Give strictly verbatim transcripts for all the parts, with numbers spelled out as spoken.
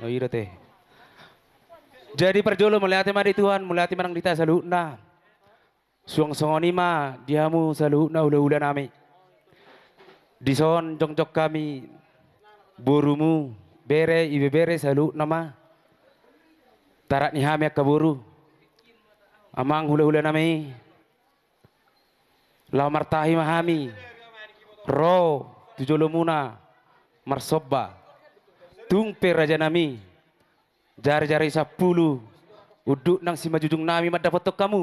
Oh, ira te. Jadi parjolo mauliate ma di Tuhan, mauliate ma nang di hita saluhutna. Suang songon i ma di hamu saluhutna hula-hula nami. Dison jongjong hami borumu, bere, ibebere saluhutna ma. Tarak ni hami angka boru. Amang hula-hula nami. Laho martahi ma hami ro tu jolomuna marsomba. Tung pe raja nami, jari-jari sampulu unduk nang simanjujung nami mandapothon hamu,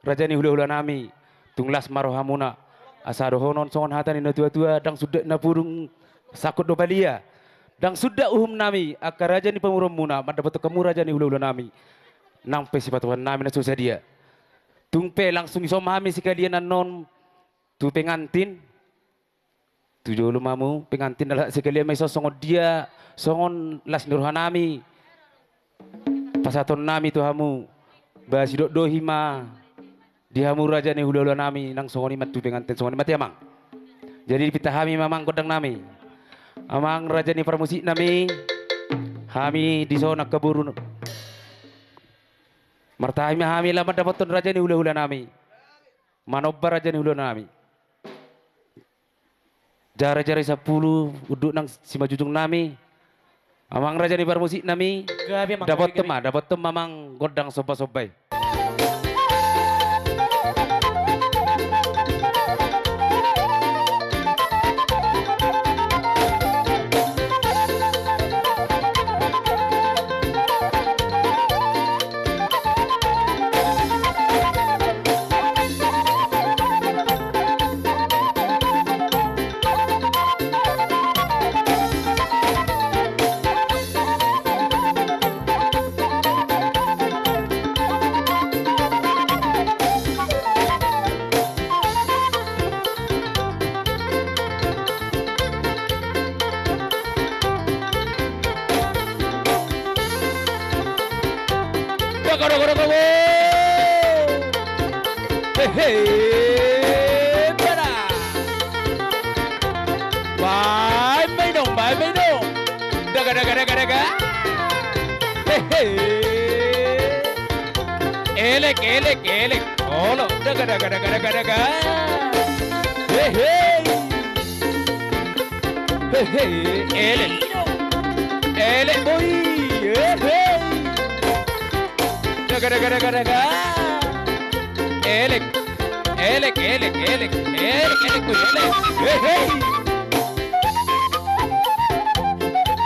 raja ni hula-hula nami. Tung las ma rohamuna, asa dohonon songon hata ni natua-tua, ndang sundat na pudung sangkut do palia. Ndang sundat uhum nami angka raja ni pamoruonmuna mandapothon hamu, raja ni hula-hula nami. Nang pe sipatupaon nami na so sadia. Tung pe langsung dison ma hami sekalian annon tu pengantin. Tu jolo ma hamu pengantin, ala sekalian ma dison songon dia, songon las ni roha nami pasahaton nami tu hamu. Ba sidok dohi ma di hamu raja ni hula-hula nami, nang songon i ma tu pengantin, songon i ma te amang. Jadi dipinta hami ma amang gondang nami, amang raja ni parmusik nami, hami dison angka boru. Martahi ma hami laho mandapothon raja ni hula-hula nami. Manomba raja ni hula nami. Jari-jari sampulu unduk nang simanjujung nami. Amang raja ni parmusik nami. Gabe, amang, dapothon gabe, ma, dapothon ma amang gondang somba-somba i. Daga, daga, daga, wo. He, he. Bara. Baen ma inong, baen ma inong. Daga, daga, daga, daga. He, he. Elek, elek, elek. Olo, daga, daga, daga, daga, daga. He, he. He, he, elek. Elek, boi. He, he. Daga, daga, daga, daga. Elek. Elek, elek, elek. Elek, elek, boi, elek. He, he.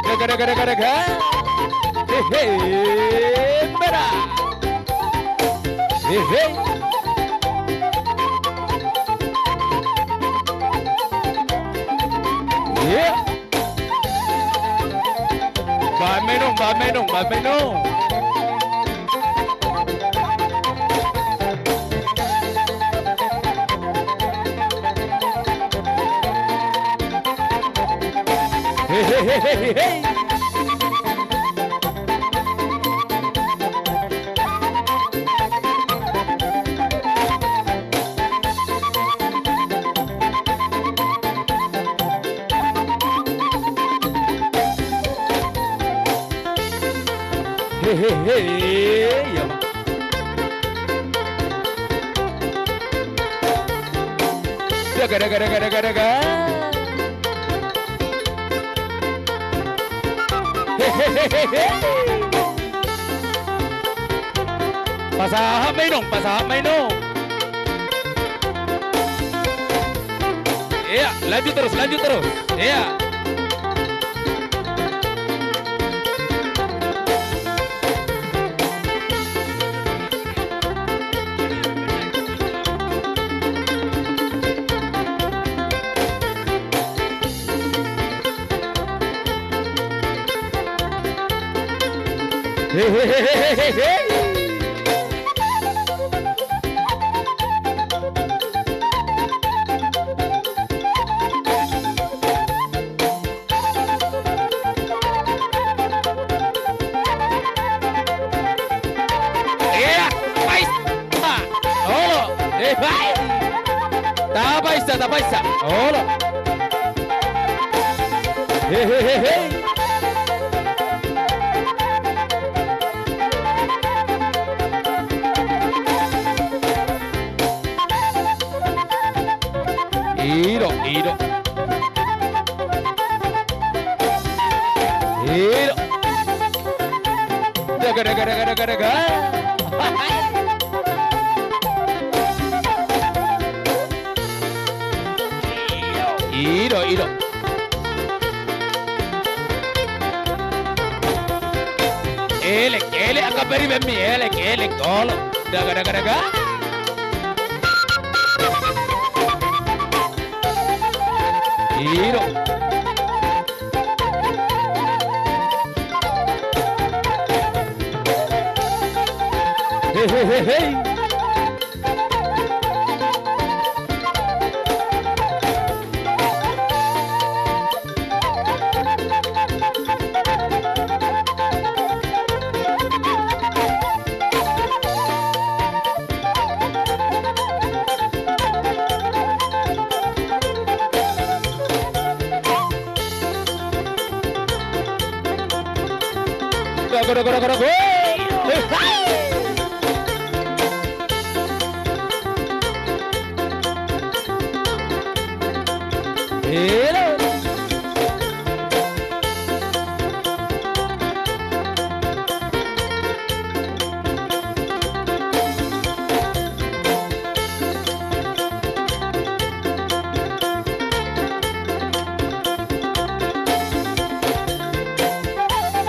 Daga, daga, daga, daga. He, he. Bara. He, he. Iya. Baen ma inong, baen ma inong, baen ma inong. He, he, he, he, he. He, he, he, iya ma. Daga, daga, daga, daga, daga. He, he, he, he, he. Pasahat ma inong, pasahat ma inong. Iya, lanjut terus, lanjut terus. Iya. He, he, he. Iya, paisa. Olo. Eh, baik. Tapaisa, tapaisa. Olo. He, he, he, he. Ilo. Daga, daga, daga, daga, daga. Ilo, ilo. Elek, elek, angka baribanmi, elek, elek, olo. Daga, daga, daga. Ilo. He, he, he, he. Daga, daga, daga, daga. Hei, hai. Elo.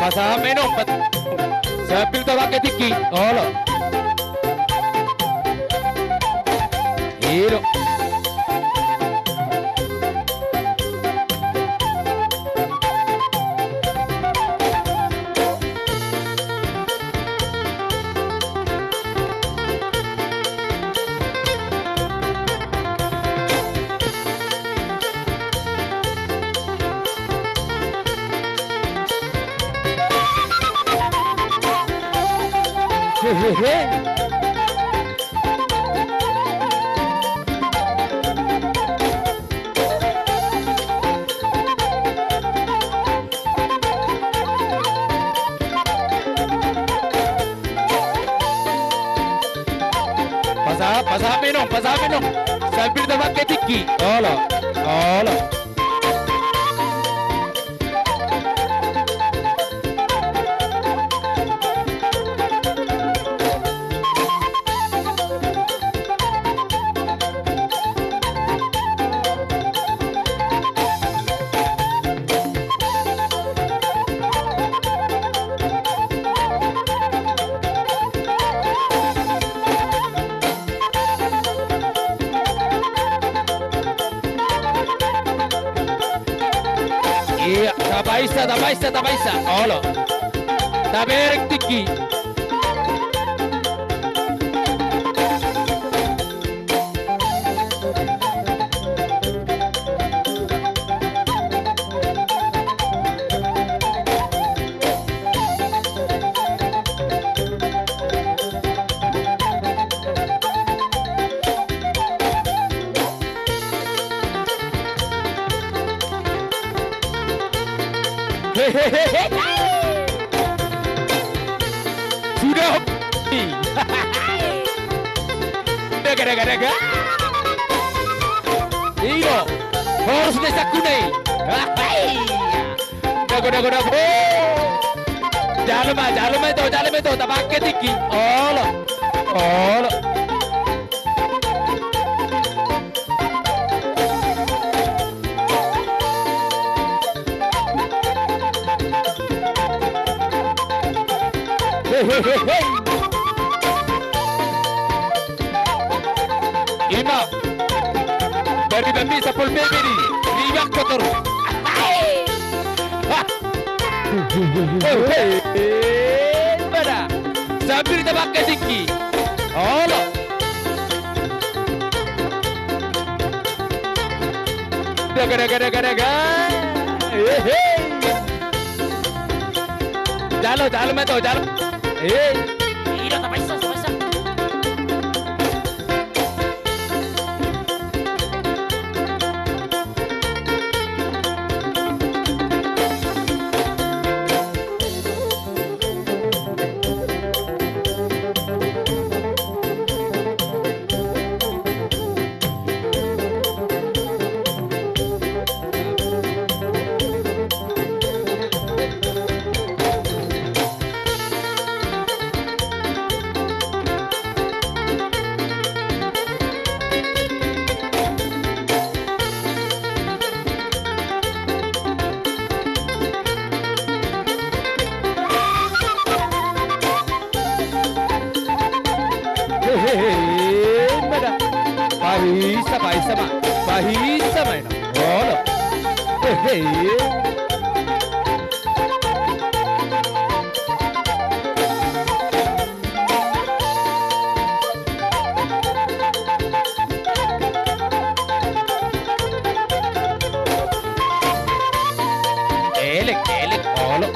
Pasahat ma inong, pas-, sambil tabangke tingki. Olo. Ilo. He, he, he. Pasahat, pasahat ma inong, pasahat ma inong. Sambil tabangke tingki. Olo, olo. Ia, tapaisa, tapaisa, tapaisa. Olo. Tabereng tingki. Hehehe. Sudah. Daga, daga, daga. Ilo. Horus desa kunai. Dago, dago, dago. Jalo ma, jalo ma ito, jalo ma ito. Tabangke tingki. Olo. Olo. Hehehe. Ima. Bari bami sapol bebe di. Libak kotor. Hehehe. Pada. Sambil tabangke tingki. Olo. Daga, daga, daga, daga. Hehe. Jalo, jalo ma ito, jalo. Hehe. Ilo, tapaisa, tapaisa. Isa ma, isa ma, ma isa ma ina. Olo. Hehe. Elek, elek, olo.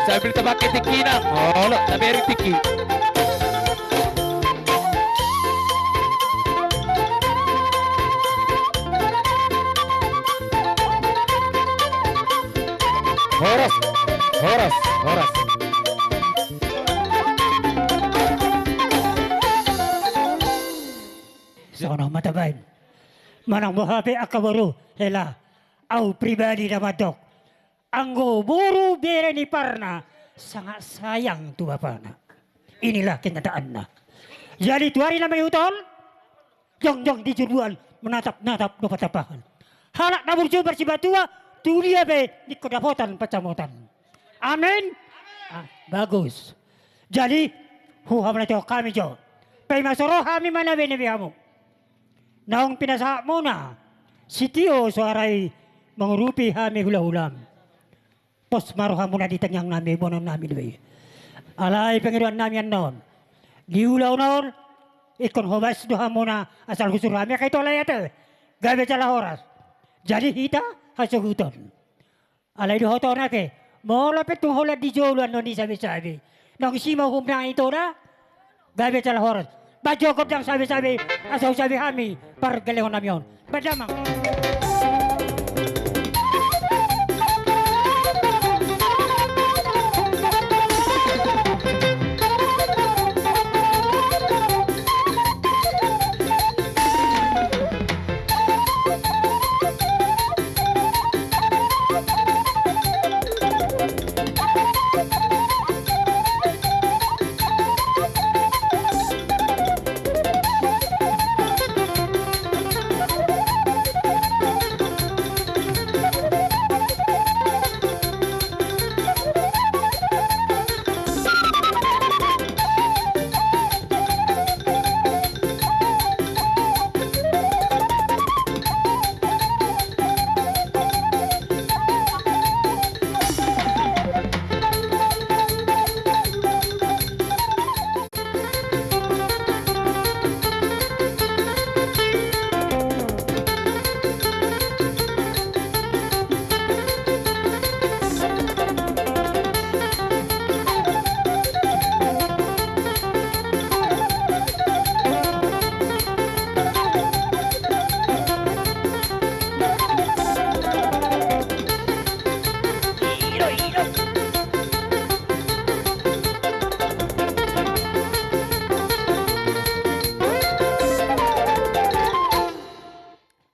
Sambil tapakai tingki na, olo, tabereng tingki. Horas, horas, horas. Songon on ma tabaen. Manang boha pe angka boru, hela, au pribadi na mandok, anggo boru bere ni parna, sangat sayang tu bapana. Inilah kenyataanna. Jadi tu ari na mangihut on, jongjong di jurbuan, manatap-natap dohot tapahan. Halak na burju marsipatua, tu dia pe ingkon dapotan pansamotan. Amin. Ah, bagus. Jadi, huhamarangehon hami jo. Paima so ro hami manabe-nabe hamu. Naung pinasahatmuna sitio soara i mangurupi hami hula-hulam. Pos ma rohamuna di tangiang nami, boanon nami do i. Alai pangidoan nami annon, di ulaon on ingkon hobas do hamuna, asal husuru hami angka ito, alai ate, gabe jala horas. Jadi hita hasohuton. Alai dohoton ate, molo pe tung holan di jolo annon i sabe-sabe, naung disi ma uhum nang ito da. Gabe jala horas. Bahen jo gondang sabe-sabe, asa husabe hami pargellengon nami on. Bahen damang.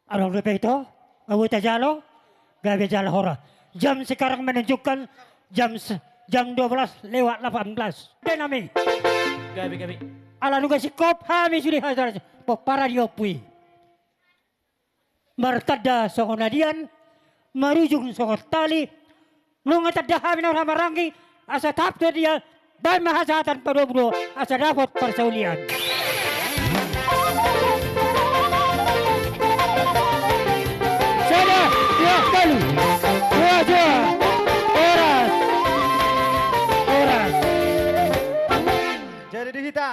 Adong dope ito, ahu tajalo, gabe jala horas. Jam sekarang menunjukkan jam se-, jam dua belas lewat delapan belas. Denami. Gabe, gabe. Ala nunga singkop hami sude hajal pomparan di ompu i. Martanda songon adian, marujung songon tali, nunga tanda hami na marhahamaranggi, asa tap tu dia, baen ma hasahatan padomu do, asa dapot parsaulian. Sada, dua, tolu. Dua, dua. Horas. Horas. Jadi di hita.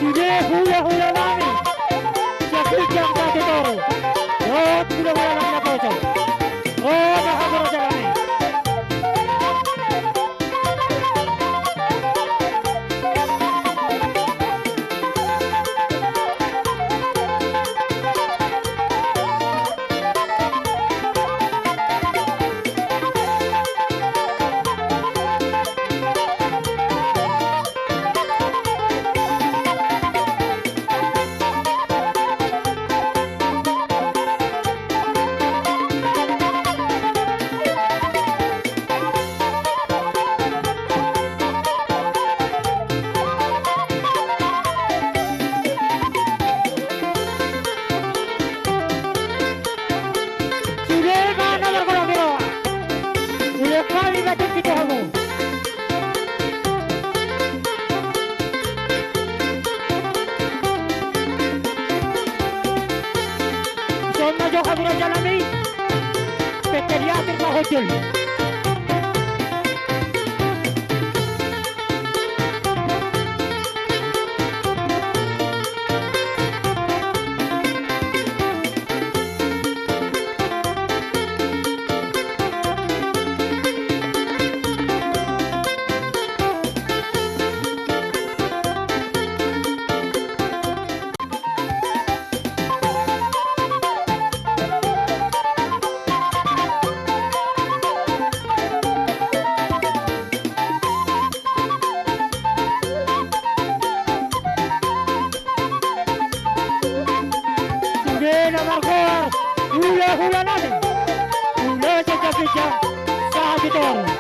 Sude hulahula ma Betul. Sude na margoar hulahula nami, hula Sianjambinjang sahat tu toru.